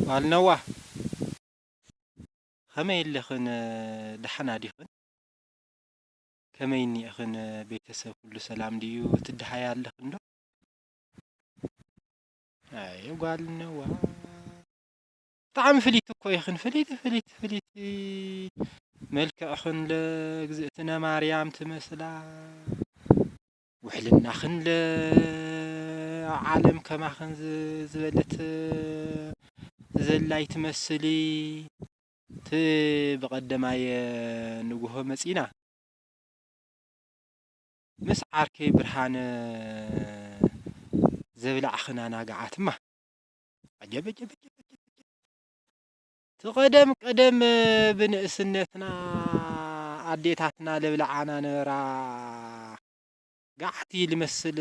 ጓል ነዋ፣ ከመይ ኣለኽን? ደሓና ዲኽን? ከመይ እኒእኽን? ቤተሰብ ኩሉ ሰላም ድዩ? ትደሃያ ኣለኽን ዶ? ኣይ ጓል ነዋ፣ ብጣዕሚ ፍልይቲ እኮ ኢኽን። ፍልይቲ፣ ፍልይቲ፣ ፍልይቲ። መልክዕኽን ለእግዝእትነ ማርያም ትመስላ። ውሕልናኽን ለዓለም ከማኽን ዝ-፣ ዝበለት ዘላ ኣይትመስሊ። እቲ ብቐደማይ ንግሆ መጺና ምስ ዓርከይ ብርሃነ ዘብላዕኽና ናግዓትማ። ዓጀብ፣ ዓጀብ፣ ዓጀብ፣ ዓጀብ፣ ዓጀብ። እቲ ቀደም ቀደም ብንእስነትና ኣዴታትና ለብልዓና ነበራ። ጋዕቲ ልመስል፣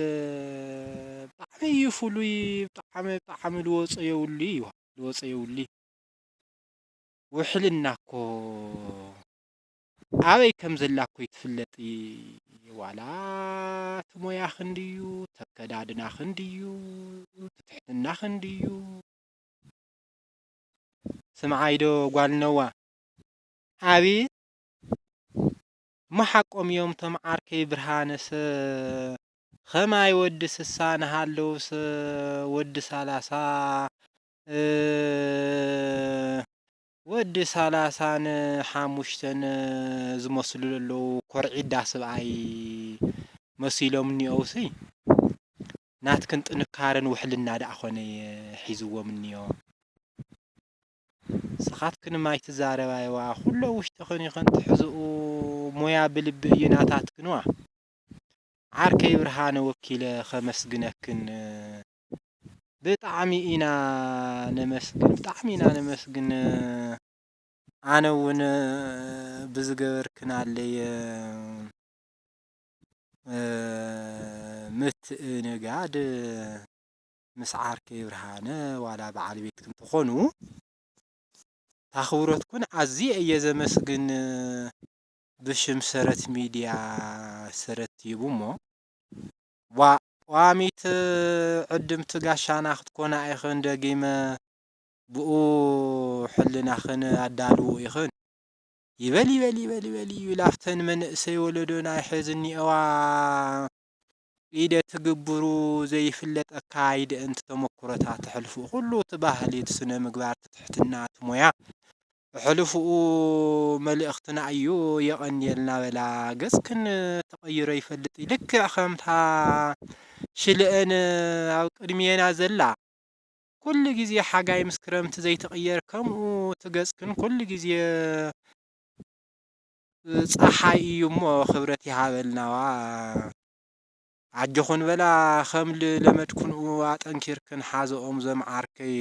ብጣዕሚ እዩ ፍሉይ፣ ብጣዕሚ፣ ብጣዕሚ ልወጾ የብሉ እዩ፣ ልወጾ የብሉ እዩ። ውሕልና እኮ ኣበይ ከም ዘላ እኮ ይትፍለጥ። ዋላ እቲ ሞያኽን ድዩ፣ ተከዳድናኽን ድዩ፣ ትትሕትናኽን ድዩ? ስምዓይ ዶ ጓል ነዋ? ኣቤት እሞ ሓቆም እዮም እቶም ዓርከይ ብርሃነስ፣ ኸማይ ወዲ ስሳ ንሃለውስ ወዲ ሰላሳ፣ እ፣ ወዲ ሰላሳን ሓሙሽተን ዝመስሉ ዘለዉ ኮርዒዳ ስብኣይ መሲሎም እኒኦውሲ፣ ናትክን ጥንካረን ውሕልና ደኣ ኾነ ሒዝዎም እኒኦ። ንስኻትክንማ ኣይትዛረባይዋ፣ ኩሎ ውሽጥኽን ኢኽን ትሕዝኡ፣ ሞያ ብልቢ እዩ ናታትክንዋ። ዓርከይ ብርሃነ ወኪለ ኸመስግነክን ብጣዕሚ ኢና ነመስግን፣ ብጣዕሚ ኢና ነመስግን። ኣነ እውን ብዝገበርክናለይ፣ እ፣ ምትእንጋድ ምስ ዓርከይ ብርሃነ ዋላ በዓል ቤትክን ትኾኑ፣ ታኽብሮትኩን ኣዝየ እየ ዘመስግን። ብሽም ሰረት ሚድያ ሰረት ቲቪ እሞ፣ ዋ፣ ቀዋሚት ዕድምቲ ጋሻና ክትኮና ኢኽን፣ ደጊመ ብኡ ሕልናኽን ኣዳልዉ ኢኽን። ይበል፣ ይበል፣ ይበል፣ ይበል እዩ ላፍተን መንእሰይ ወለዶ ናይ ሕዚ እኒኦዋ ኢደ ትግብሩ ዘይፍለጠካ ኣይደእንቲ ተመኩሮታት ተሕልፉ። ኩሉ እቲ ባህሊ፣ እቲ ስነ ምግባር፣ እቲ ትሕትና፣ እቲ ሞያ፣ ሕልፍኡ መልእኽትና እዩ። የቐንየልና በላ። ገጽክን ተቐይሮ ይፈልጥ እዩ። ልክዕ ከምታ ሽልአን ኣብ ቅድሜና ዘላ፣ ኩሉ ግዜ ሓጋይ ምስ ክረምቲ ዘይትቕየር፣ ከምኡ እቲ ገጽክን ኩሉ ግዜ ጸሓይ እዩ እሞ ክብረት ይሃበልናዋ። ኣጆኹን በላ፣ ከም ልለመድክንኡ ኣጠንኪርክን ሓዘኦም ዘም ዓርከይ።